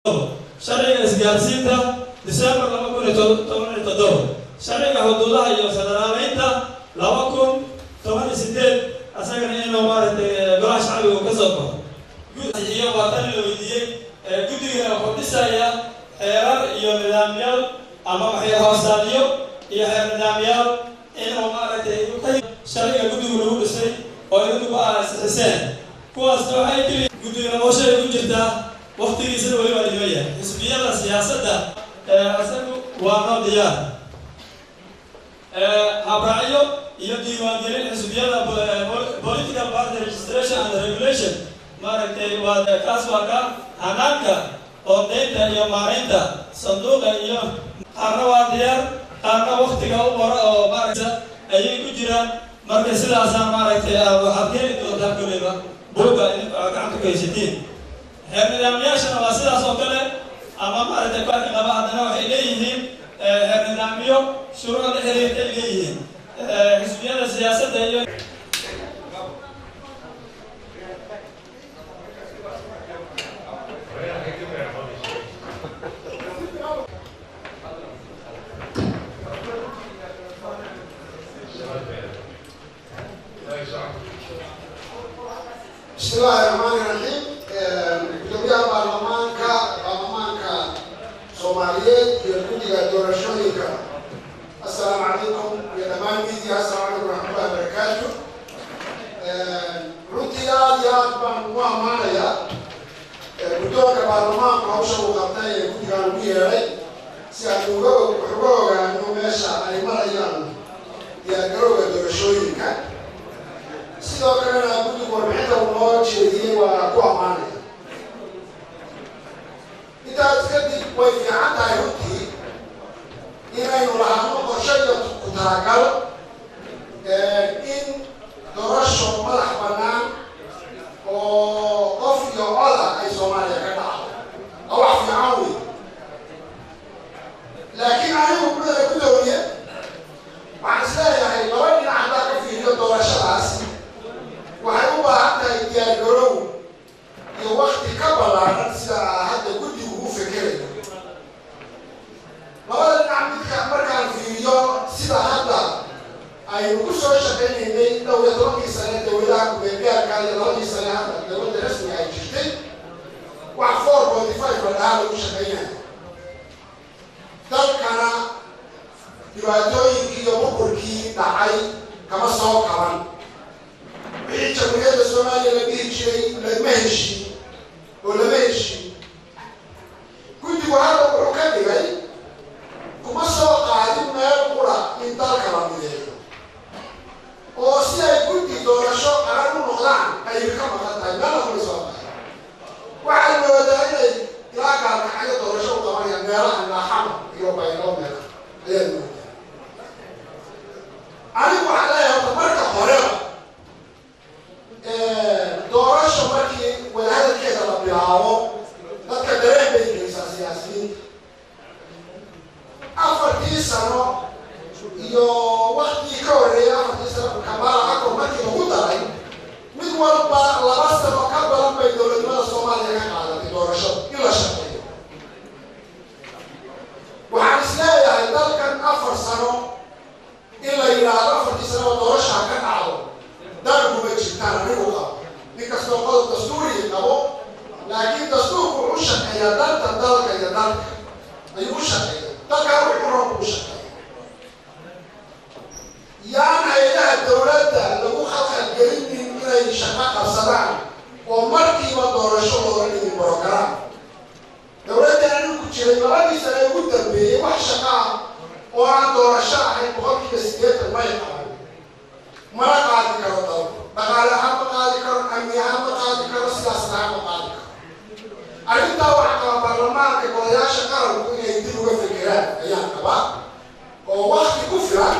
Sharciga isgaarsiinta, December 2017. Sharciga xuduudaha iyo federaaleynta, 2018, asagana inuu maaragtay Golaha Shacbiga uu ka soo baxo iyo waa tan la weydiiyey. Guddigana wuxuu dhisayaa xeerar iyo nidaamyaal ama waxay hoosaadyo iyo xeer nidaamyaal inuu maaragtay sharciga guddigu lagu dhisay oo idinku ansixiseen. Kuwaasna waxay keli guddiga howshay ku jirtaa, waktigiisana weli waa dhiman yahay. Xisbiyada siyaasadda isagu waa noo diyaar, habraacyo iyo diiwaangelin xisbiyada, Political Party Registration and Regulation, maaragtay waa kaas, waa ka hanaanka qoondeynta iyo maareynta sanduuqa iyo qaarna waa diyaar, qaarna waktiga u qora oo maaragta ayay ku jiraan. Marka sidaasaa maaragtay waxaad ka heli doontaan kuleyba buugga idinku aad gacanta ku haysatiin. Xeer nidaamyaashana waa sidaas oo kale ama maaragtay ka qaba. Haddana waxay leeyihiin xeer nidaamyo shuruuc la xiriirtay leeyihiin xisbiyada siyaasadda iyo Bismi illaahi raxmaani raxiim. Gudoomiyaha baarlamaanka Soomaaliyeed iyo guddiga doorashooyinka, assalaamu calaykum, iyo dhammaan miidiya, assalaamu calaykum waraxmatullahi wabarakaatu. Runtii aada iyo aad baan ugu ammaanayaa guddoonka baarlamaanku hawsha uu qabtay ee guddigaan ugu yeedhay si aan uga wax uga ogaano meesha ay marayaan diyaargarowga doorashooyinka. Sidoo kalena guddigu warbixinta uu noo jeediyey waa ku ammaanaya. Intaas kadib, way fiican tahay runtii inaynu lahaano qorshe iyo ku talagal in doorasho madax bannaan oo qof iyo coda ay Soomaaliya ka dhacdo, waa wax fiican wey. Laakiin anigu, mudane gudoomiye, waxaan is leeyahay laba dhinac haddaa ka fiiriyo, doorashadaas waxay u baahan tahay diyaargarow iyo wakti ka ballaaran sida hadda guddigu u fekerayo. Labada dhinac midka markaan fiiriyo, sida hadda aynu ku soo shaqaynaynay dhowr iyo tobankii sane dowladaha kumeelgaarka iyo 2dii sane hadda dowladda rasmiga ay jirtay, wax 4.5 la dhahaa lagu shaqaynayo. Dalkana dhibaatooyinkii iyo burburkii dhacay kama soo kaban. Wixii Jamhuuriyadda Soomaaliya la dhihi jiray lama heshiin oo lama heshiin. Guddigu hadda wuxuu ka dhigay kuma soo qaadin meel qura in dalka la mideeyo oo si ay guddi doorasho qaran u noqdaan ay ka maqan tahay, meelna kuma soo qaadin. Waxaad moodaa inay ilaa Gaalkacyo doorasho u qabanayaan, meelaha ilaa Xamar iyo Baydhabo meelaha ayaad moodaa. Anigu waxaan leeyahay horta marka horeba doorasho markii wadahadalkeeda la bilaabo dadka dareen bay geysaa siyaasiyiinta. 4tii sano iyo waktigii ka horreeyay 4tii sano Kamaala Akor markii lagu daray, mid walba 2 sano ka badan bay dowladnimada Soomaaliya ka qaadatay doorashada in la shaqeeyo. Waxaan is leeyahay dalkan 4 sano in la yidhaahdo 4tii sanoba doorasha ha ka dhacdo dalkuma jirtaan anigu qabo, inkastoo qodob dastuurigii qabo. Laakiin dastuurku wuxuu shaqeeyaa danta dalka iyo dalka ayuu u shaqeeya, dalkaa wuxuu roonku u shaqeeya. Yaan hay-adaha dowladda lagu khalkhalgelinin inay shaqo qabsadaan oo markiiba doorasho looga dhigin program. Dowladda anigu ku jiray 2dii sane ugu dambeeyey wax shaqo ah oo aan doorasho ahayn 80% may qaban. Mana qaadi karo dalku, dhaqaale ahaan ma qaadi karo, amni ahaan ma qaadi karo, siyaasad ahaan ma qaadi karo. Arrintaa waxaa qaba baarlamaanka, golayaasha qaranku inay dib uga fekeraan ayaan qabaa, oo wakti ku filan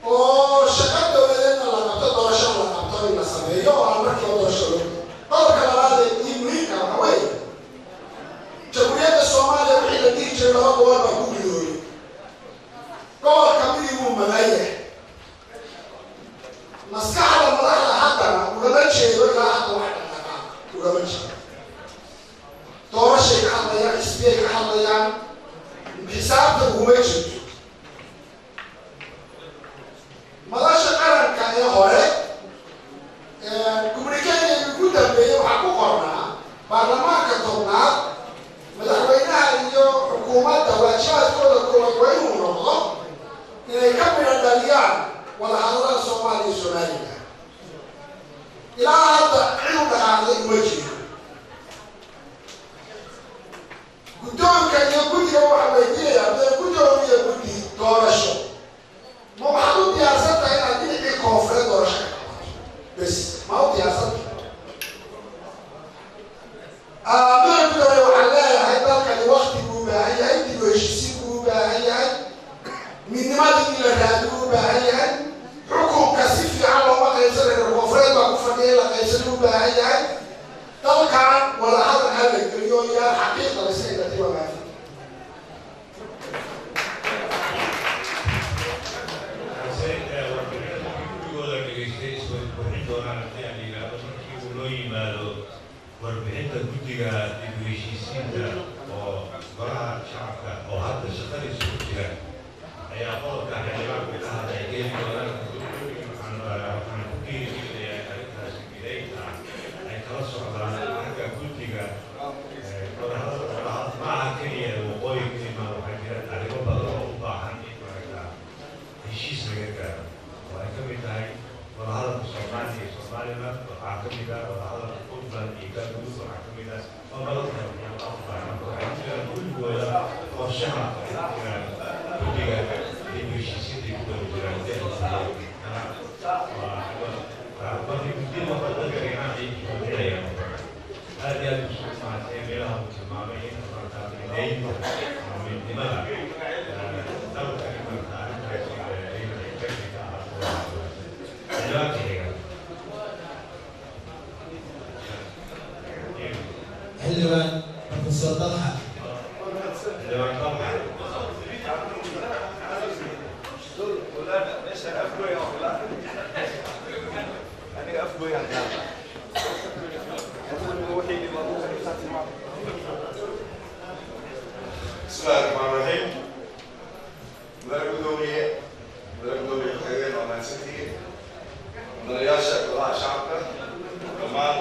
oo shaqo dowladeedna la qabto, doorashona la qabto in la sameeyo oo aan markiiba doorasho loo. Qodobka labaad ee ii muhiimka waxa weeye, Jamhuuriyadda Soomaaliya wixii la dhihi jiray laba gobol baa ku midoobay, gobolka midii wuu maqan yahay. Maskaxda madaxda haddana ugama jeedo ilaa hadda wax dhaqdhaqaaq ugama jeedo. Doorashay ka hadlayaan. Baarlamaanka 10aad, madaxweynaha iyo xukuumadda waajibaadkooda koowaad waa inuu noqdo inay ka midha dhaliyaan wadahadallada Soomaaliya iyo Somaliland. Ilaa hadda cid u dhaqaaqday uma jiro. Guddoonka iyo guddiga waxaa weydiinayaa, mudane guddoomiye, guddi doorasho, ma waxaad u diyaarsan tahay inaad dhinacii koonfureed doorasho ka qabato? Bes, ma u diyaarsan tahay? Mudane guddoomiye, waxaan leeyahay dalkani wakti buu u baahan yahay, dib u heshiisiin buu u baahan yahay, midnimadii in la raadi buu u baahan yahay. Xukunka si fiican looma qaybsanayo, koonfureed baa ku fadhiya, in la qaybsana u baahan yahay. Dalkan wadahadal ha la geliyo, yaa xaqiiqda la iska idatay. Waa mahadsan. Warbixinada guddigooda dhegaystay isway buuxin doonaan haddii aan yidhaahdo markii uu loo yimaado warbixinta guddiga dib u heshiisiinta oo golaha shacabka oo hadda shaqadiisa ku jira ayaa qodobka xildhibaanku ka hadlay keeni doonaan. Waxaan ku dhiirigelinayaa in arrintaasi midaynta ay kala socdaan xagga guddiga wadahadal. Ma aha keliya waqooyi kelima, waxaa jira arrimo badan oo u baahan in maaragtaa heshiis laga gaaro, oo ay ka mid tahay wadahadalka Soomaaliya iyo Somaliland, waxaa ka mid ah wadahadalka Puntland iyo Galmudug, waxaa ka mid ah, waa badan tahay waxyaabaha u baahan. Marka waxay ku jiraan guddigooda qorshaha, ay ku jiraan guddiga dib u heshiisiinta ay ku wada jiraan. Markii guddiyada waxa dadka ay buuxinayaan aad iyo aad usu mahadsan meelaha uu tilmaamay in maaragtaa mideynta ama midnimada dalka in maaragtaa arrintaasi ay qayb ka ahaato. Xildhibaanka xiga. Xildhibaan Professor Dalxa. Xildhibaan Dalxa. بسم الله الرحمن الرحيم. Mudane guddoomiye, mudane guddoomiye ku-xigeen, waa mahadsantihiin. Mudanayaasha golaha shacabka, dhammaan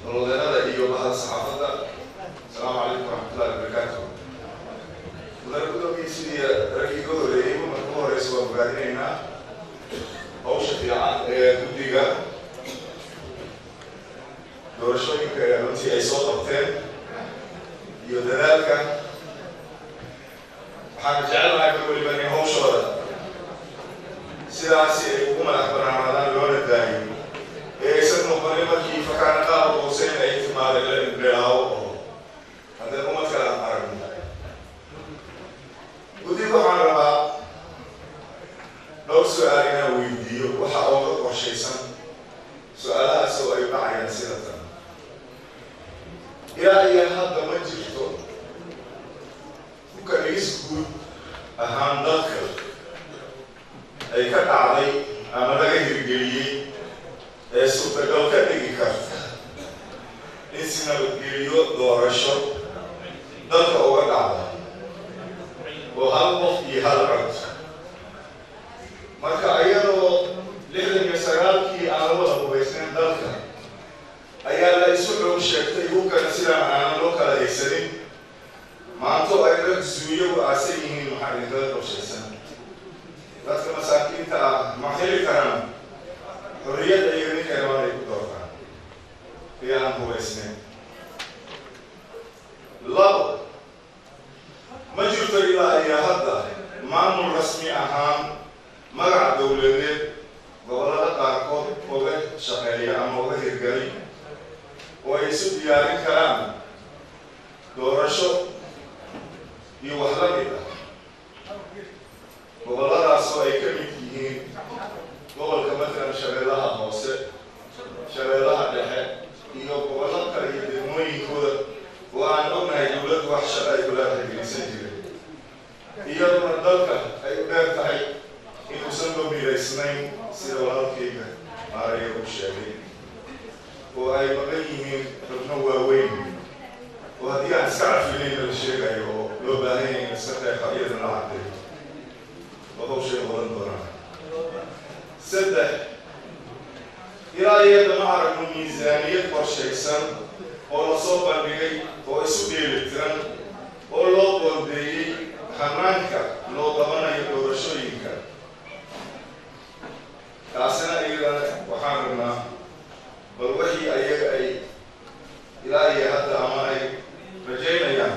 nolodeenada iyo bahda saxaafadda, asalaamu calaykum waraxmatullahi wabarakaatu. Mudane guddoomiye, sidii raggii ka horeeyey, marka ugu horeysa waan bogaadinaynaa hawsha fiican ee guddiga doorashooyinka ee runtii ay soo qabteen iyo dadaalka. Waxaan jecelnahay mar weliba inay hawshooda sidaasi ay ugu madax banaanaadaan loona daayo, ee aysan noqonin markii fakaana qaab hooseyn ay timaado ila indheelaawo oo haddana ummad kale aan aragno. Guddiga waxaan rabaa dhowr su-aal inaan weydiiyo waxa ooga qorshaysan, su-aalahaas oo ay dhacayaan sida tan: ilaa iyo hadda ma jirto hubka dhigis guud ahaan dalka ay ka dhacday ama laga hirgeliyey ee suurtagal ka dhigi karta in si nabadgeliyo doorasho dalka uga dhacda oo hal qof iyo hal cod? Marka iyadoo 69-kii aan la wada hubaysnayn dalka ayaa la isu xoog sheegtay hubkana sidaan aanan loo kala haysanin, maanto ay rag suuyo u aasan yihiin, maxaa idinkaga qorshaysan? Dadka masaakiinta ah ma heli karaan xorriyad ayaga ninkay rabaan ay ku doortaan iyo aan hubaysnayn? Labo, ma jirto ilaa iyo hadda maamul rasmi ahaan magaca dowladeed gobollada qaarkood uga shaqeeya ama uga hirgalay oo ay isu diyaarin karaan doorasho iyo wax la mid ah, gobolladaas oo ay ka mid yihiin gobolka matalan Shabeellaha Hoose, Shabeellaha Dhexe iyo gobollo kale iyo degmooyinkooda, oo aan ognahay dowladdu wax shaqo ay kula hirgelisan jirin, iyaduna dalka ay u dheer tahay inuusan loo midaysnayn sida walaalkayga Maaraya uu sheegay, oo ay maqan yihiin xubno waaweyn oo haddii aan iska cafinayna la sheegayo oo loo baahan yahay in iska qeexo iyadana la caddeeyo oo hawshay oran doonaan. Saddex, ilaa iyada ma aragno miisaaniyad qorshaysan Oo lasoo bandhigay oo isu dheelitiran oo loo qoondeeyey hanaanka loo qabanayo doorashooyinka. Taasina iyadana waxaan rabnaa bal wixii ayaga ay ilaa iyo hadda ama ay rajaynayaan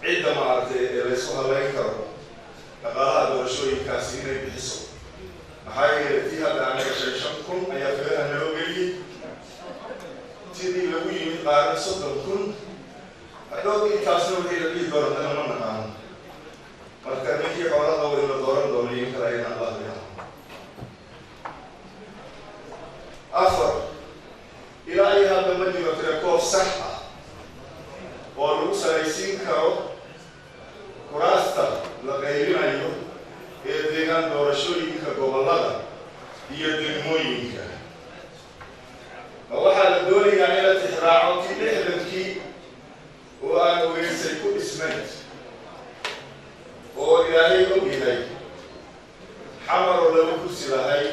cidda maaragtay ee laysku halayn karo dhaqaalaha doorashooyinkaasi inay bixiso. Maxaa yeelay, tii hadda anaga 5,000 ayaa feeraha naloo geliyey, sidii lagu yimid qaarna 30,000. Hadhow intaasna wixii la dhihi doono haddana ma naqaano. Marka ninkii xoola qabo in la dooran doono iyo in kale ayana Allah yaqaan. Afar, ilaa iyo hadda ma jiro tirakoob sax ah oo lagu salaysiin karo kuraasta la qaybinayo ee deegaan doorashooyinka gobollada iyo degmooyinka. Ma waxaa la doonayaa in la tixraaco tii 60-kii oo aan ogeysay ku dhisnayd, oo Ilaahay og yahay, Xamaroo 2 kursi lahayd,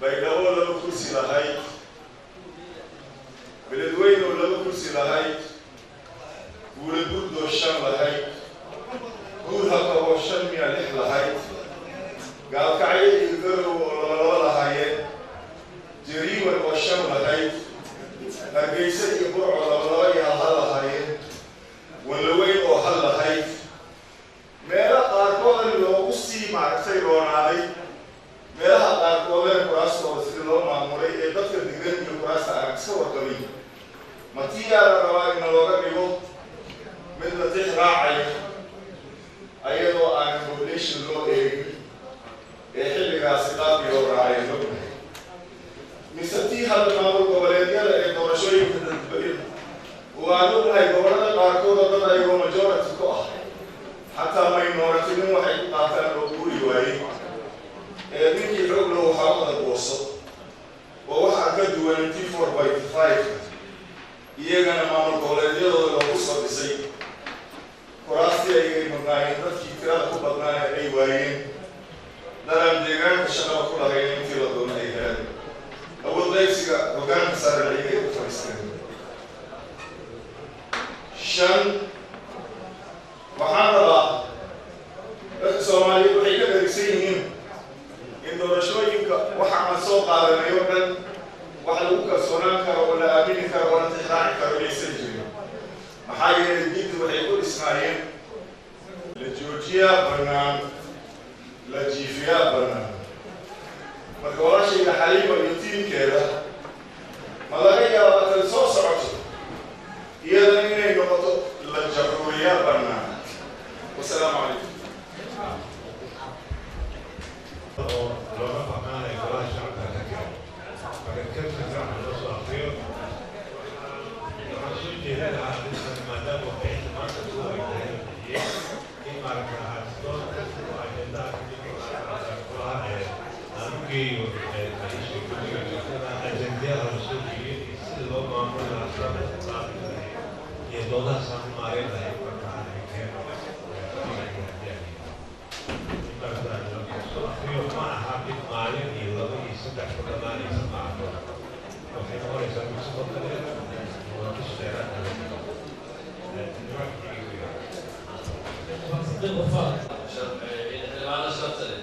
Baydhabo 2 kursi lahayd, Beledweyne oo 2 kursi lahayd, Buulaburdoo 5 lahayd, Buurhaka oo 5 miya 6 lahayd, Gaalkacyo iyo Garow oo 2 2 lahaayeen, Jariiwan oo 5 lahayd, Hargeysa iyo Burco 2 2 iyo 1 1 lahaayeen, Wanlaweyn oo 1 lahayd, meelo qaarkoodan loogu sii maaragtay roonaaday, meelaha qaarkoodana kuraastooda sidii loo maamulay ee dadka degan iyo kuraasta aan iska warqabin? Matiyaa la rabaa in looga dhigo mid la tix raacaya ayadoo aan population loo eegin ee xilligaasi qaabkii loo raacay lognahay, mise tii hadda maamul goboleedyada ee doorashooyinka dadbain oo aan ognahay gobollada qaarkood oo dad ayagoo majority ku ah xataa minority nin waxay ku qaataan oo guuri waayey, ee ninkii xoog lahu waxaa wada gooso, oo waxaa ka duwan t 4 by 5 iyagana maamul goboleedyadooda loogu soo dhisay, kuraastii ayagay mudnaayeen dadkii tirada ku badnaana ay waayeen, dalaan deegaanka shaqada ku lahayn intii la doono ay heleen, awood qaybsiga hoggaanka saaran ayagay ku fadhiisteen? Shan, waxaan rabaa dadka Soomaaliyeed waxay ka dharigsan yihiin in doorashooyinka waxa aan soo qaadanay oo dhan wax lagu kalsoonaan karo oo la aamini karo oo la tixraaci karo inaysan jirin. Maxaa yeelay, diinta waxay ku dhisnaayeen la joojiyaa bannaan, la jiifiyaa bannaan. Marka walaashayda Xaliima iyo tiimkeeda, ma laga yaaba tan soo socoto iyadana inay noqoto la jaruuriyaa bannaan? Wasalaamu calaykum. Oo looga baqaanayo golaha shacabka ka jiro. Marka kan si fiican loo soo akriyo. Waxaan soo jeedin lahaa arrintan, maadaama warbixinta maanta soo ay tahay la bixiyey, in maaragta dood kasta oo ajendaha kamid golaha ee aan u geeyo guddiga joogtada, ajendayaha la soo geeyey iyo sida loo maamuli lahaa, sida loo qaabi lahay iyo doodaha saan u maareyn lahay. Marka aan keeno soo akriyo, ma aha mid maalin iyo laba iyo saddex ku dhammaanaysa, ma aha. Waxay noqonaysaa mid sidoo kale oo bish dheeraad ah. Xildhibaano sharafta leh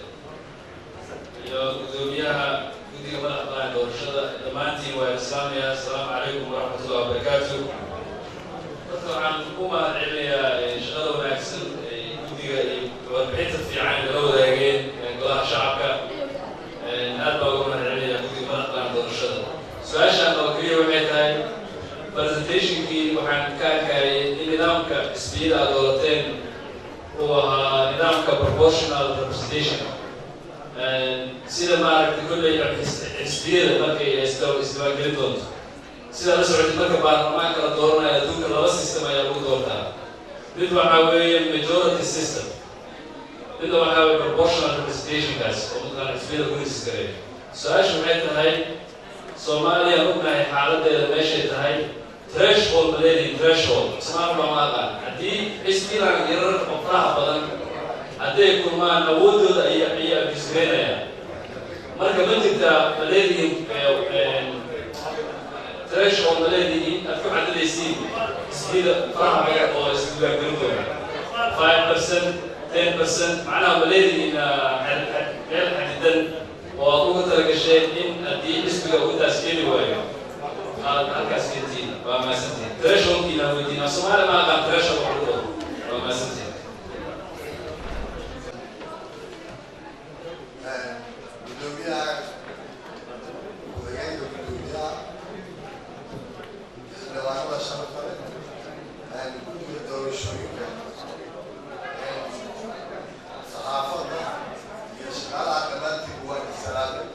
iyo guddoomiyaha guddiga madaxa bannaan doorashada, dhammaantiin waa islaamaya. Asalaamu calaykum waraxmatullahi wabarakaatu. Marka waxaan ku mahad celinayaa shaqada wanaagsan ee guddiga iyo warbixinta fiican ay nala wadaageen golaha shacabka. Aad baa uga mahad celinayaa guddiga madaxa bannaan doorashada. Su-aashaan oo keliya waxay tahay, presentationkii waxaan ka arkayay in nidaamka xisbiyada aad doorateen uu ahaa nidaamka proportional representation, sida maaragtay kolley xisbiyada markay isdiiwaangelin doonto. Sidaa la socotay, marka baarlamaanka la dooranayo adduunka laba system ayaa lagu doortaa. Mid waxaa weeye majority system, midna waxaa weeye proportional representationkaas oo mataqaana xisbiyada lagu register-gareeyo. Su-aashu waxay tahay, Soomaaliya ognahay xaaladeeda meeshay tahay, threshold ma leedihin? Threshold ismaam looma aqaan. Haddii xisbigan yarar oo faraha badan hadday kulmaan, awoodooda ayay abuse-gareynayaan. Marka ma jirtaa, ma leedihin? Threshold ma leedihiin aad ku xadidaysiin xisbiyada faraha badan oo isdiiwaangelin doona? 5%, 10%, macnaha ma leedihiin meel xadidan oo aad ugu talagasheen in haddii xisbiga uu taas keeni waayo aad halkaas keentiin? Waa mahadsantihin. Thresholdkiina weydiinaa. Soomaaliya ma aqaan threshold wax lagu wado. Waa mahadsantihin. Gudoomiyaha, ku-xigeenka gudoomiyaha, xildhibaanada sharafta leh, guddiga doorashooyinka, saxaafadda iyo shaqaalaha, dhammaantiin waa isalaamay.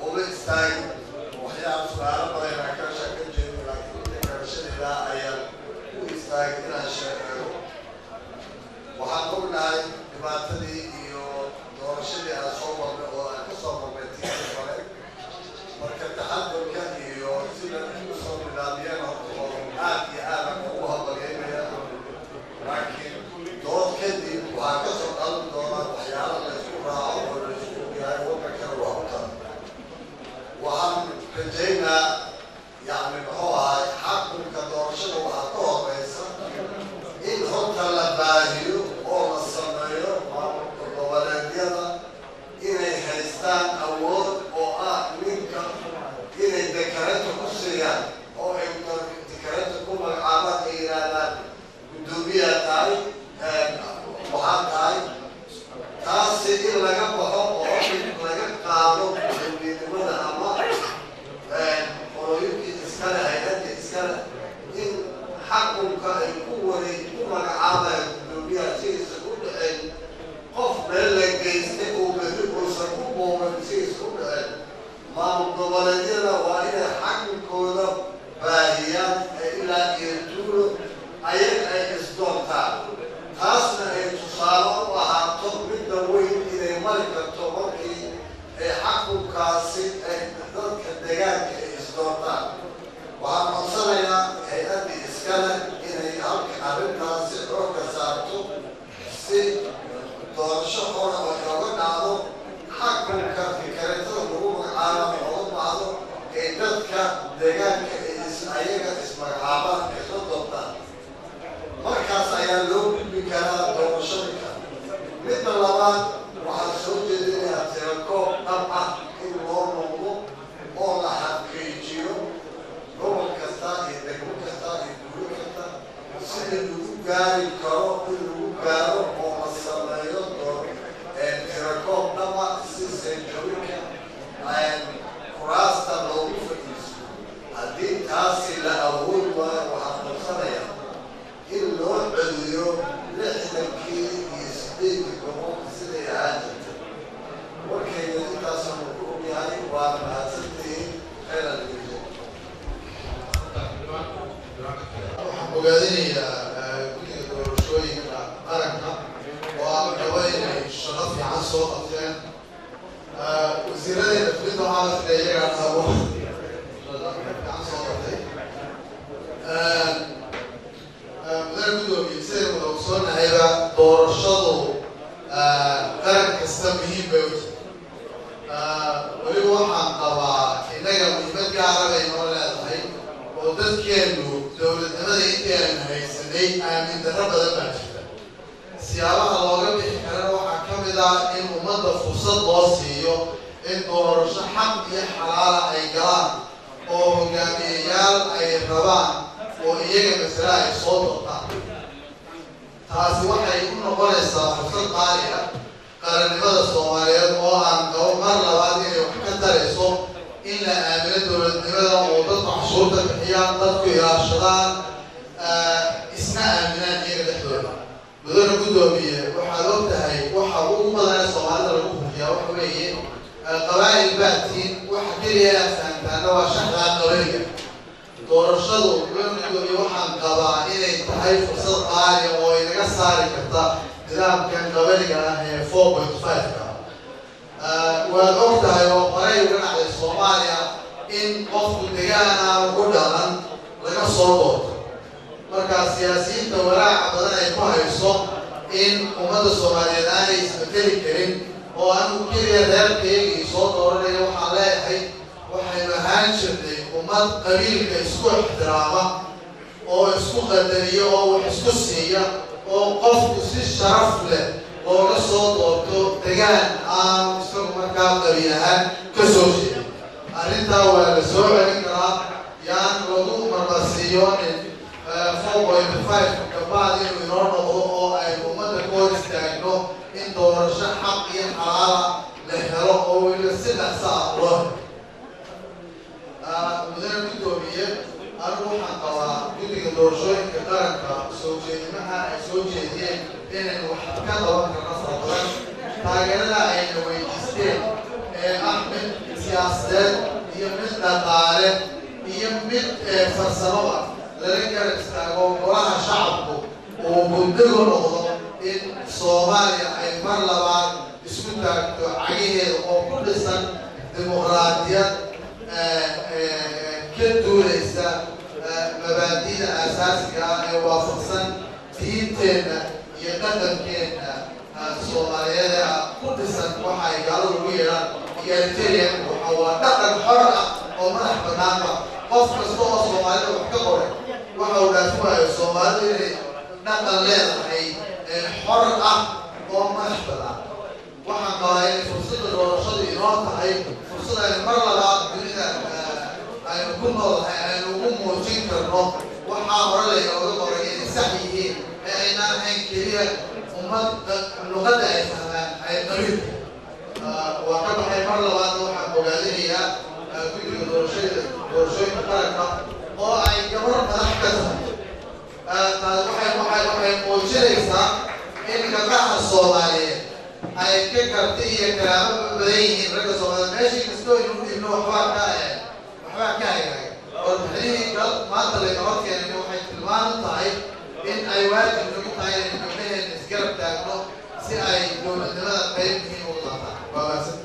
Uma istaagin waxyaaba su-aalo badan inaan ka shaka jeedo, laakiin inta garashadeeda ayaan u istaagay inaan sheekeeyo. Waxaan ognahay dhibaatadii iyo doorashadii aan soo marnay oo aan ka soo marnay tiisii hore. Marka taxadurka iyo sida u soo nidaamiyeen horta oo aad iyo aad aan ugu hambalyeynaya, laakiin dood kadib waxaa ka soo dhalan doona waxyaalo la isku raaco oo la isku ogyahay, waddankana waa u tara. Waxaan rajaynaa, yacni muxuu ahay, xakunka doorashada waxaa ka horeysa in horta la baahiyo oo la sameeyo maamulka goboleedyada inay haystaan awood oo ah ninka inay dekareta ku siiyaan oo ay dekareta ku magacaabaan, ay yidhaahdaan guddoomiyaa tahay, waxaa tahay. Taasi in laga baxo oo laga qaado guddoomiyenimada ama qolooyinkii iskale, hay-adda iskale, in xakunka ay ku wareeg ku magacaabayan guddoomiyaha si aysan u dhicin qof meel la geystay oo berri uusan u booban, si aysan u dhicin. Maamul goboleedyada waa inay xakunkooda baahiyaan ee ilaa iyo tuulo ayaga ay isdoontaan, taasna ay tusaale u ahaato midda weyn inay mari karto markii ay xakunkaasi ay dadka deegaanka ay isdoontaan. Waxaan codsanayaa hay-addii iskale inay halka arrintaasi xoogga saarto si doorasho hore oo inooga dhacdo, xakunka fikareetada lagu magacaabo looga baxdo, ee dadka deegaanka ay is ayaga ismagacaabaan, ay soo doortaan. Markaas ayaa loo gudbi karaa doorashooyinka. Midda labaad, waxaan soo jeedinayaa tirakoob dhab ah in loo noqdo oo la xaqiijiyo gobol kasta iyo degmo kasta iyo duulo kasta sida lagu gaari karo in lagu gaaro oo la sameeyo tirakoob dhab ah si seejooyinka kuraasta loogu fadhiisto. Haddii taasi la awoodi waayo, waxaan qabsanayaa in loo celiyo 68 iyo gobol siday ahaan jirtay. Warkayga intaasanu ku ogyahay, waana mahadsantihiin. Khayran idin. Waxaan ogaadinayaa guddiga doorashooyinka qaranka oo aan qabo inay shaqo fiican soo qabteen. Wasiiradeena fulinta waxaa la filaya iyagaa qabo shaqo fiican soo qabtay. Mudane guddoomiye, sidaynu wada ogsoonnahayba, doorashadu qaran kasta muhiim bay u tahay. Weliba waxaan qabaa innaga muhiimad gaara bay noo leedahay oo dadkeennu dowladnimada intii aynu haysanay aamin darro badan baa jirta. Siyaabaha looga bixi karana waxaa ka mid ah in ummadda fursad loo siiyo in doorasho xaq iyo xalaala ay galaan oo hogaamiyeyaal ay rabaan oo iyaga masale ay soo doortaan. Taasi waxay u noqonaysaa fursad qaali ah qarannimada Soomaaliyeed oo aan qabo mar labaad inay wax ka tarayso in la aamino dowladnimada oo dadku cashuurta bixiyaan, dadku ilaashadaan, isna aaminaan iyaga dhexdooda. Mudane guddoomiye, waxaad og tahay waxa ugu badan ee Soomaalida lagu hufiyaa waxa weeye qabaa'il baatiin. Waxa keliya aad fahamtaana waa shaxdaa qabaliga. Doorashadu, mudane guddoomiye, waxaan qabaa inay tahay fursad qaali oo inaga saari karta nidaamkan qabaliga ah ee 4.5-ka. Waad og tahay oo horey uga dhacday Soomaaliya in qofku degaan aanu ku dhalan laga soo doorto. Marka siyaasiyiinta walaaca badan ay ku hayso in ummadda Soomaaliyeed aanay isbedeli karin oo anigu keliya reerkaygii soo dooranayo, waxaan leeyahay waxaynu ahaan jirnay ummad Ummad qabiilka isku ixtiraama oo isku qadariya oo wax isku siiya oo qofku si sharaf leh looga soo doorto degaan aan isagu markaa qabiil ahaan ka soo jeedin, arrintaa waa la soo celin karaa. Yaan lagu marmarsiiyoonin 4.5 gabaad inuu inoo noqdo oo aynu ummadda ku hor istaagno in doorasho xaq iyo xalaala la helo oo weliba si dhaqsa ah loo helo. Mudane guddoomiye, anigu waxaan qabaa guddiga doorashooyinka qaranka soo jeedimaha ay soo jeediyeen inaynu wax ka qaban karno fara badan. Taageerada ayna weydiisteen ee ah mid siyaasadeed iyo mid dhaqaale iyo mid farsamaba lala garab istaago, golaha shacabku uu guddigu noqdo in Soomaaliya ay mar labaad isku taagto cagaheeda oo ku dhisan dimuqraadiyad ka duuleysa mabaadi'da aasaasiga ah ee waafaqsan diinteenna iyo dhaqankeenna Soomaaliyeed ee ku dhisan waxa ay gaaladu ugu yeedhaan egalitarian. Waxa waa dhaqan xor ah oo madax banaanba. Qof kasta oo Soomaalida wax ka qoray waxa uu dhaafi waayo Soomaalidu inay dhaqan leedahay xor ah oo madax banaan. Waxaan qabaa inay fursadda doorashadu inoo tahay fursad aynu mar labaad dunida aynu ku noolnahay aynu ugu muujin karno waxaa hore laynooga qoray inay sax yihiin ee aynaan ahayn keliya ummad luqadda ay fahmaan ay qabiilka. Waa ka baxay. Mar labaadna waxaan bogaadinayaa guddiga doorashooyinka qaranka oo ay gabar madax ka tahay. Taas waxay muujinaysaa in gabdhaha Soomaaliyeed ay ka karti iyo karaamo badan yihiin ragga Soomaaliyeed. Meeshii kastoo aynu u dhiibno waxbaa ka hagaaga. Warbixinihii maanta laynoo keenay waxay tilmaan u tahay in ay waajib nagu tahay inaynu gabdhaheena isgarab taagno si ay dowladnimada qayb muhiim uga qaataan. Waa mahadsan.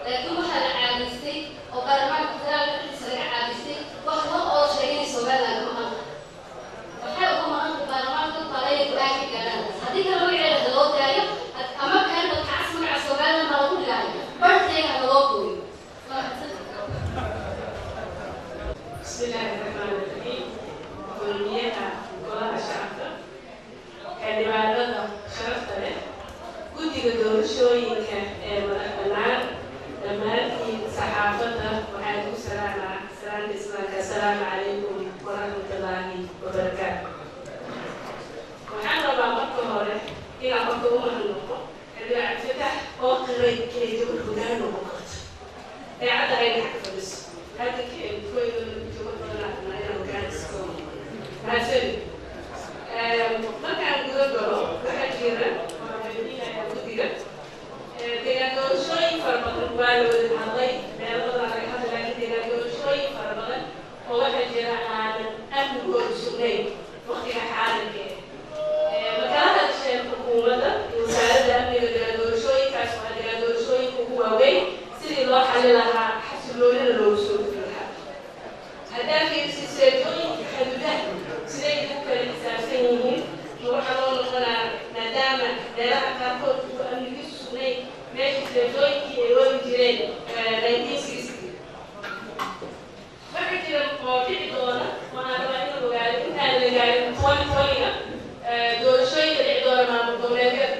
Laakiin waxaa la caadaystay oo baarlamaanka federaalka dhexdiisa laga caadaystay wax war oo sheegay inay Somaliland ka maqan tahay. Waxay uga maqan tahay baarlamaanka talaya go-aan ka gaadhaan. Haddii kale magaceeda loo daayo ama kaanba kacas magaca Somaliland baa lagu dhigaayo, bartayga ha loo gooyo. Waa mahadsan. بسم الله الرحمن الرحيم. Gudoomiyaha golaha shacabka, xildhibaanada sharafta leh, guddiga doorashooyinka ee madax bannaan, dhammaantiin saxaafadda, waxaan ku salaamaa salaanta islaamka: assalaamu calaykum waraxmatullaahi wabarakaatu. Waxaan rabaa marka hore inaan horta u mahadnaqo xildhibaan Cabdifatax oo qiray inay gabar hoggaan noqon karto ee cadda ay dhex ka fadhiso halka kuwayda badan arnaa inaan hoggaan iska mahadsanid. Markaan guda galo, waxaa jira waan weydiinayaa guddiga deegaan doorashooyin fara badan. Waa la wada hadlay, meelo badan laga hadlay, laakiin deegaan doorashooyin fara badan oo waxaa jira aanan amnigoodu sugnayn waqtiga xaadirka eh. Makala hadasheen xukuumadda iyo wasaaradda amniga deegaan doorashooyinkaas? Waa deegaan doorashooyinka ugu waaweyn, sidii loo xalli lahaa xasiloonida loogu soo gudbi lahaa. Haddaa fiirisid seejooyinka xuduudaha, siday ugu kala xisaabsan yihiin? Ma waxaa loo noqonaa maadaama meelaha qaarkood uu amnigiisu sugnayn meeshii seejooyinkii ay wadi jireen 1960? Waxaa jira oo dhici doona, waxaan rabaa inuu ogaado intaan la gaarin 2020-ga doorashooyinka dhici doona maamul goboleedyada,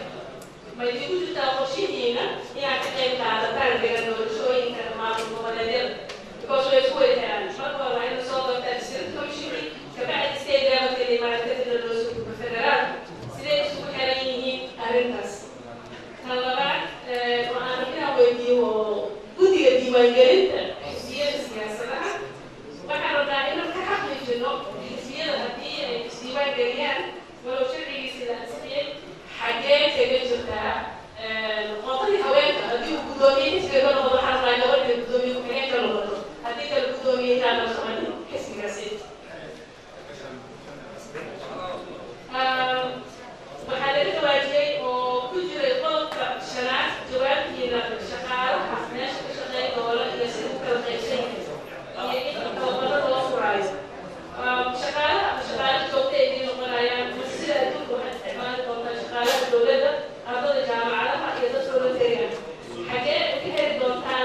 ma idinku jirtaa qorshihiina inaad ka qayb qaadataan degan doorashooyinka maamul goboleedyada? Because way isku wada xiraan. Marka hore waa in lasoo doortaa district commissioner, kabacdi state levelka la yimaado, kadibna loo soo gudbo federaalka. Siday isugu xiran yihiin arrintaas? Tan labaad waxaan rabaa inaan weydiiyo oo guddiga diiwaangelinta xisbiyada siyaasadaha, waxaan rabnaa inaan ka xaqiijino xisbiyada haddii ay isdiiwaan geliyaan, walow sharcigiisii la ansixiyey, xaggee kaga jirtaa qootadii haweenka? Haddii uu guddoomiye xisbiga ka noqdo, waxaan rabnaa gabadh inay guddoomiye ku-xigeen ka noqoto, haddii kale guddoomiye inaan la soconin xisbigaasi. Waxaa laga jawaajiyey oo ku jiray qodobka shanaad jawaabtiina shaqaalaha meesha ka shaqeyn doona iyo sida u kala qaybsan yahay iyo in tababarro loo furaayo shaqaalaha ama shaqaalo joogta ay idiin noqonayaan, mase sida adduunka waxaad isticmaali doontaa shaqaalaha dowladda, ardada jaamacadaha iyo dadka voluntariga? Xagee ka heli doontaan?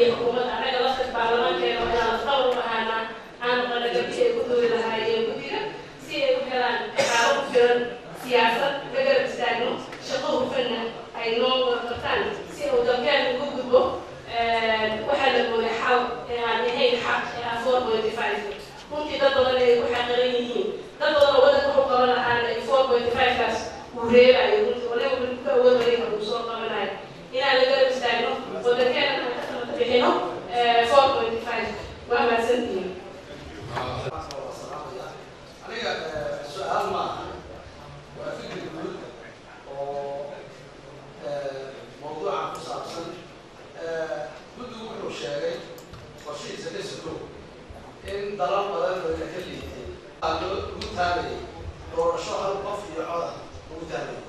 Iyo xukuumadda annaga lafta baarlamaankeena waa inaan lafdhabar u ahaanaa, aan noqona gabdhihii ay ku doodi lahaayeen guddiga si ay u helaan dhaqaalo ku filan, siyaasad la garab istaagno, shaqo hufanna ay noo wada qabtaan si uu dalkeen uga gudbo waxaa la mooday xal ee aan ahayn xaq ee ah 4.5. Runtii dad badan ay ku xaqiran yihiin, dad badan oo waddanka u qaban lahaana ay 4.5 kaas uu reebayo. Runtii waliba ku awood badan uu soo qabanayo inaan la garab istaagno, waddankeena aan ka samata bixino 4.5. Waa mahadsantihiin. Aniga su-aal maaha, waa fikri guud oo mawduuca ku saabsan. Guddigu wuxuu sheegay qorshihiisa ka sugo in dalal badan oo ina ka liitay loo lagu taabayay doorasho hal qof iyo coda lagu taabayay.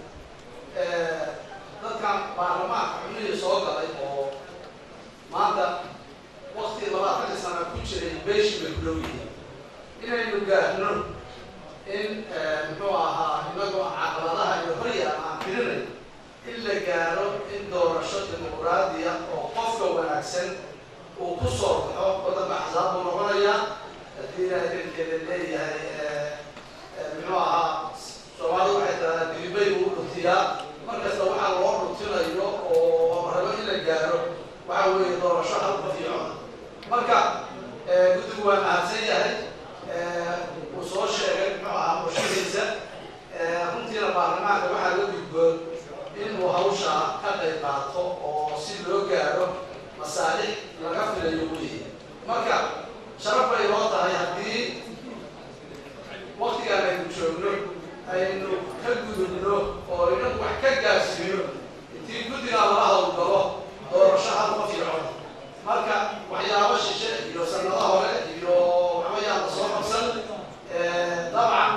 Dadkan baarlamaanka xubnihii soo galay oo maanta wakti 20-ka sana ku jiray beeshii bay ku dhow yihiin inaynu gaarno in muxuu ahaa inagoo caqabadaha iyo horyaal aan tirinay in la gaaro in doorasho dimuqraadiya oo qofka wanaagsan uu ku soo baxo. Waddanka axsaab buu noqonayaa haddii Ilaahay dalkeeda leeyahay. Muxuu ahaa, Soomaalidu waxay tiraahdaa dilibay buu u dhuntiyaa. Markasta waxaa loo dhuntinayo oo rabo in la gaaro waxa weeye doorasho hal qof iyo cod. Marka guddigu waa mahadsan yahay, uu soo sheegay muxuu ahaa qorshihiisa. Runtiina baarlamaanka waxaa la gudboon inuu hawshaa ka qayb qaato oo si loo gaaro masaalix laga filayo weeye. Marka sharaf bay noo tahay haddii waktigaan aynu joogno aynu ka gudubno oo inagu wax ka gaarsiino intii guddigaa lala hawlgalo doorasho hal qof iyo cod. Marka waxyaabo shishe iyo sanado hore iyo waxbayaan la soo qabsan. Dabcan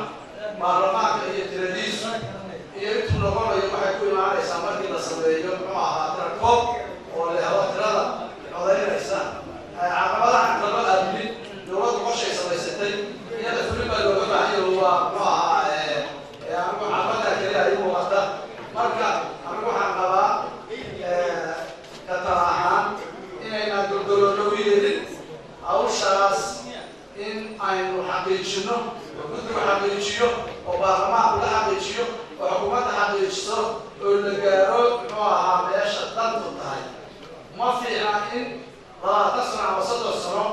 baarlamaanka iyo tiradiisu iyo intuu noqonayo waxay ku imaanaysaa markii la sameeyo muxuu ahaa tirakoob oo la helo tirada codaynaysa. Caqabadaha lama aadmin, dowladdu qorshay samaysatay, iyada fulin baa looga baahanyaho. Waa muxuu ahaa, anigu caqabada keliya ay muuqata. Marka anigu waxaan qabaa ka tala ahaan inaynaan daldaloolo u yeelin hawshaas, in aynu xaqiijino oo guddigu xaqiijiyo oo baarlamaanku la xaqiijiyo oo xukuumadda xaqiijiso oo la gaaro muxuu ahaa meesha dantu tahay. Ma fiicna in 20 sano ama 30 sano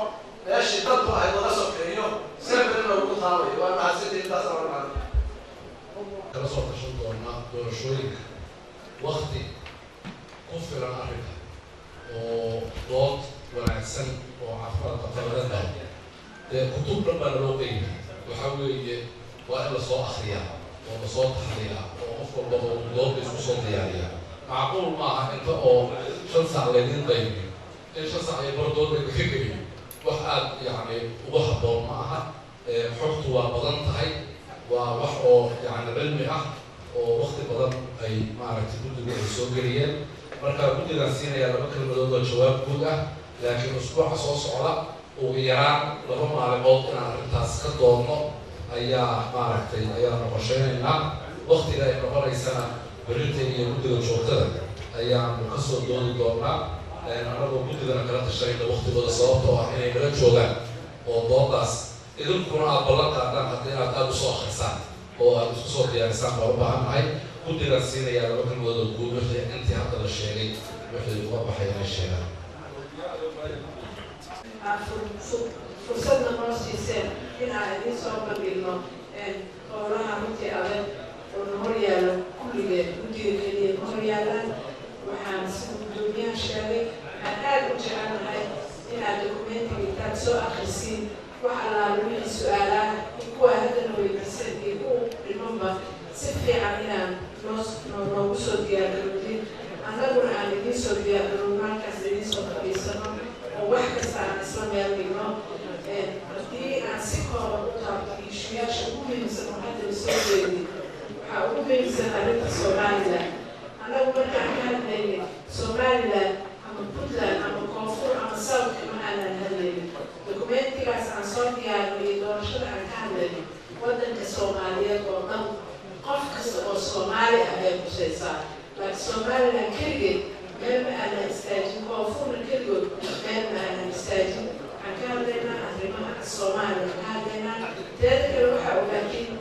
meeshii dantu ahayd laga sokeeyo serber in lagu taabayo. Waa mahadsantii, intaas oran. Kala soo tashan doonaa doorashooyinka wakti ku filan arrinka oo dood wanaagsan oo caafimaad qabta laga galo. Dee kutub dhan baa naloo qeybiya, waxaa weeye waa in lasoo akriyaa oo lasoo taxliyaa oo qof walbaba uu doodba isku soo diyaariyaa. Macquul maaha inta oo 5 saac laydin qaybiyo in 5 saac iyo bar dood laydinka geliyo, wax aad yacni ugu habboon ma aha. Xogtu waa badan tahay, waa wax oo yacni cilmi ah oo wakti badan ay maaragtay guddigu ay soo geliyeen. Marka guddigaan siinayaa laba kelmadood oo jawaab guud ah, laakiin usbuuca soo socda ugu yaraan 2 maalimood inaan arrintaas ka doodno ayaa maaragtay ayaanu qorsheynaynaa. Waktiga ay noqonaysana berrinta iyo guddiga joogtada ayaanu kasoo doodi doonaa, anagoo guddigana kala tashanayna waktigooda, sababtoo ah inay nala joogaan oo doodaas idinkuna aad ballan qaadaan hadda inaad aada usoo akrisaan oo aada isku soo diyaarisaan baan u baahan nahay. Guddigaan siinayaa laba kelmadood oo guud, wixii intii hadda la sheegay wixii uga baxay inay sheegaan. Fursadna noo siiseen in aan idiin soo bandhigno howlaha runtii adag oo na horyaalo kulligeed, guddiga keliya ma horyaalaan. Waxaan sida guddoomiyaha sheegay, waxaan aada u jecelnahay inaad dokumentiga intaad soo akrisiin wax allaala wixii su-aalaha iyo kuwa haddana weydiiseen iyo kuwa dhimanba si fiican inaan noo noogu soo diyaargarowdin, annaguna aan idiin soo diyaargarowno, halkaas idiin soo fadhiisano oo wax kasta aan isla meel dhigno. Haddii aan si kooban u taabto issue-yaasha ugu muhiimsan oo hadda la soo jeediyey, waxaa ugu muhiimsan arrinta Somaliland. Annagu markaan ka hadlaynay Somaliland ama Puntland ama Koonfur ama South ma aanan hadlaynin. Dokumentigaas aan soo diyaarinay iyo doorashada aan ka hadlayno waddanka Soomaaliyeed oo dhan, qof kasta oo Soomaali ah ay khusaysaa, laakiin Somaliland keligeed Meel ma aanan istaajin, Koonfurna keligood meel ma aanan istaajin. Waxaan ka hadlaynaa arrimaha Soomaaliya ka hadlaynaa. Teeda kale, waxaa ogaatiin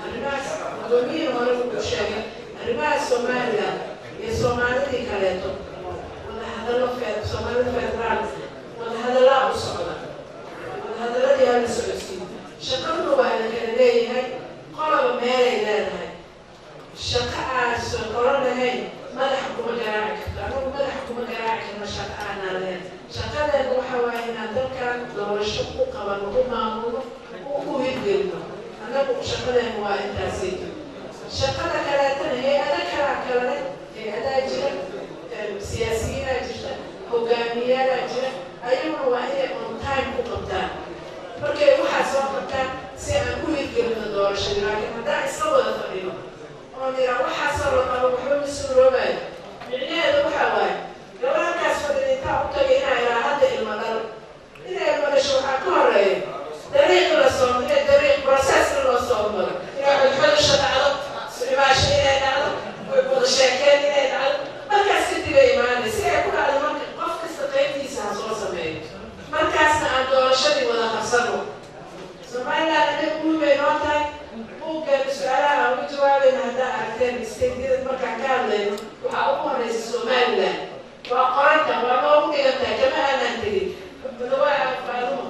arrimahaas gudoomiyihii hore wuxuu sheegay arrimaha Somaliland iyo Soomaalidii kaleeto wadahadallo Soomaalida federaal wadahadallaa u socda, wadahadaladii hala socodsiin. Shaqaduna waa la kala leeyahay, qolaba meelay leedahay. Shaqo aan qolo lahayn madaxa kuma garaaci karto. Anagu madaxa kuma garaaci karno shaqo aanaan lahayn. Shaqadeena waxa waaye inaan dalkan doorasho ku qabano, ku maamulno, u hirgelino. Annagu shaqadeena waa intaasayto. Shaqada kaleetana hay-ado kalaa kale leh, hay-adaa jira, siyaasiyiinaa jirta, hogaamiyaalaa jira. Ayaguna waa inay on time ku qabtaan markay waxaa soo qabtaan si aan u hirgelino doorashadii. Laakiin haddaan isla wada fadhino oon iraa waxaasoo la qabo, waxba ma suuroobayo. Micnaheedu waxaa waaye gabadh halkaas fadhida intaa u tagay inaa iraa hadda ilmo dhal. Inay ilmo dhasho waxaa ka horeeya dariiq la soo, inay dariiq process loo soo maro, inay xodxodasha dhacdo, imaasho inay dhacdo, wada sheekeen inay dhacdo, markaas kadib ay imaanay si ay ku dhacdo. Marka qof kasta qaybtiisa ha soo sameeyo, markaasna aan doorashadii wada qabsano. Somaliland anaga guul bay noo tahay. Buuggeena su-aalaha aan uga jawaabayna haddaa aragteen, stateyada markaan ka hadlayno waxaa ugu horeysa Somaliland. Waa qoranta, waa noogu dhigan tahay, kama aanaan tegin. Faadumo,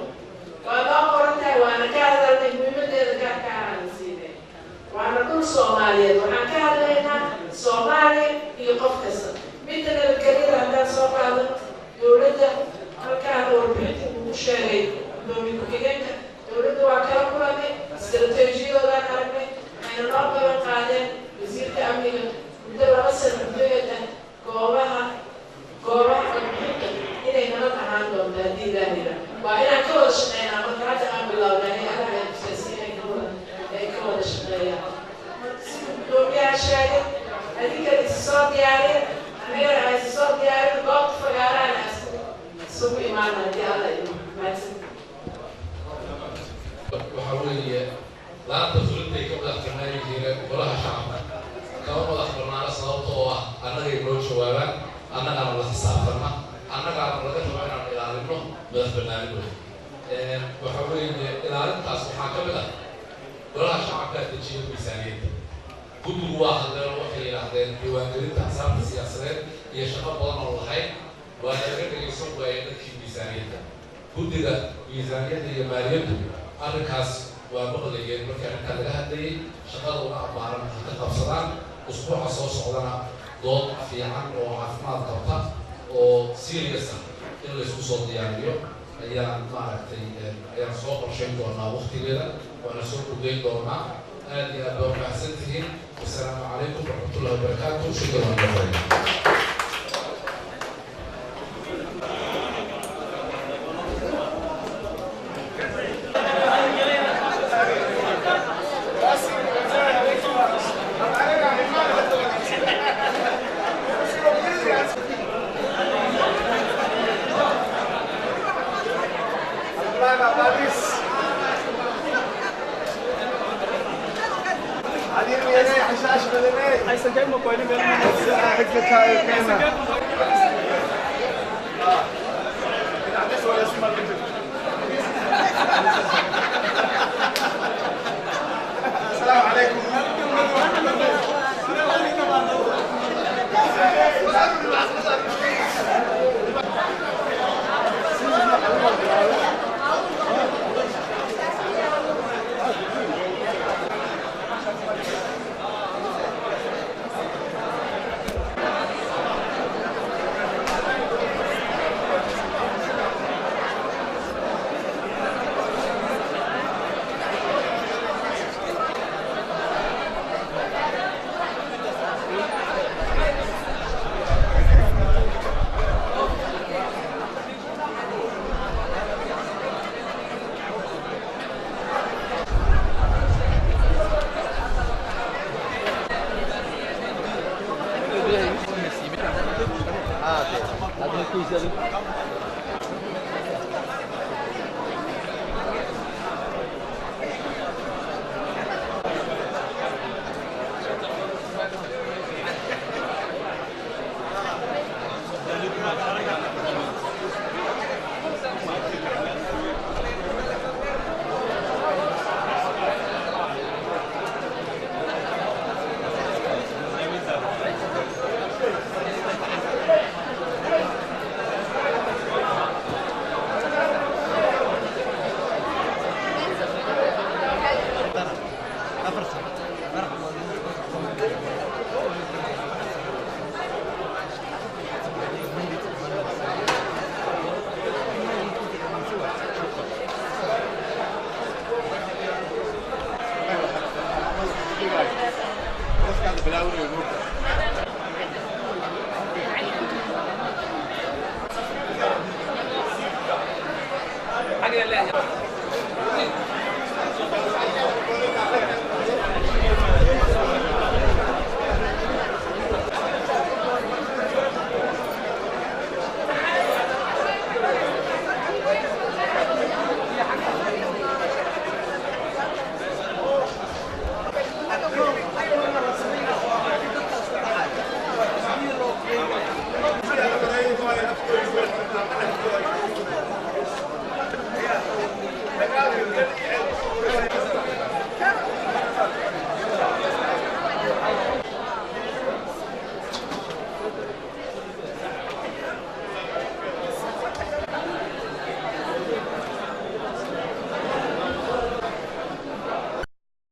waa noo qoran tahay, waana ka hadalnay, muhiimadeeda gaarka aan siinay. Waana dhul Soomaaliyeed. Waxaan ka hadlaynaa Soomaaliya iyo qof kasta. Midda nabadgelyada haddaan soo qaadano, dowladda halkaan warbixinta uu ku sheegay gudoomiye ku-xigeenka, dowladda waa kala kulanay, istaraatiijiyadoodaan aragnay. Waxayna noo balan qaadeen wasiirka amniga muddo 2 sano gudaheed ah goobaha codbixinta inay nabad ahaan doonto haddii Ilaahayra. Waa inaan ka wada shaqeynaa. Marka hadda aan bilownaa, hay-adaha ay inay ka wada shaqeeyaan. Marka siduu gudoomiyaha sheegay, adinkana isi soo diyaariya, anigana aan isi soo diyaarin, goobta fagaarahana isugu imaana haddii Alla idmo. Mahadsan. Waxaa weeye laanta fulintay ka madax bannaan yihiin, golaha shacabka kama madax bannaano, sababta oo ah annagay noo jawaabaan, annagaana la xisaabtana, annagaana laga rabo inaan ilaalino madax bannaanidooda. Waxaa weeye ilaalintaas waxaa ka mid ah golaha shacabkaa dejiya miisaaniyadda. Guddigu waa hadleen oo waxay yidhaahdeen diiwaangelinta axsaabta siyaasadeed iyo shaqo badan oo lahayd waa laga dhegaysan waayay dadkii miisaaniyadda. Guddiga miisaaniyadda iyo maaliyaddu arrinkaas waa maqlayeen markii arrintaa laga hadlayay, shaqada uga abbaaran ha ka qabsadaan. Usbuuca soo socdana dood fiican oo caafimaad qabta oo serious ah in laysku soo diyaariyo ayaan maaragtay ayaan soo qorshayn doonaa, waqtigeeda waana soo gudayn doonaa. Aad iyo aad baa umahadsan tihiin. Wasalaamu calaykum waraxmatullahi wabarakaatu. Shukran. Waan السلام عليكم. Ah,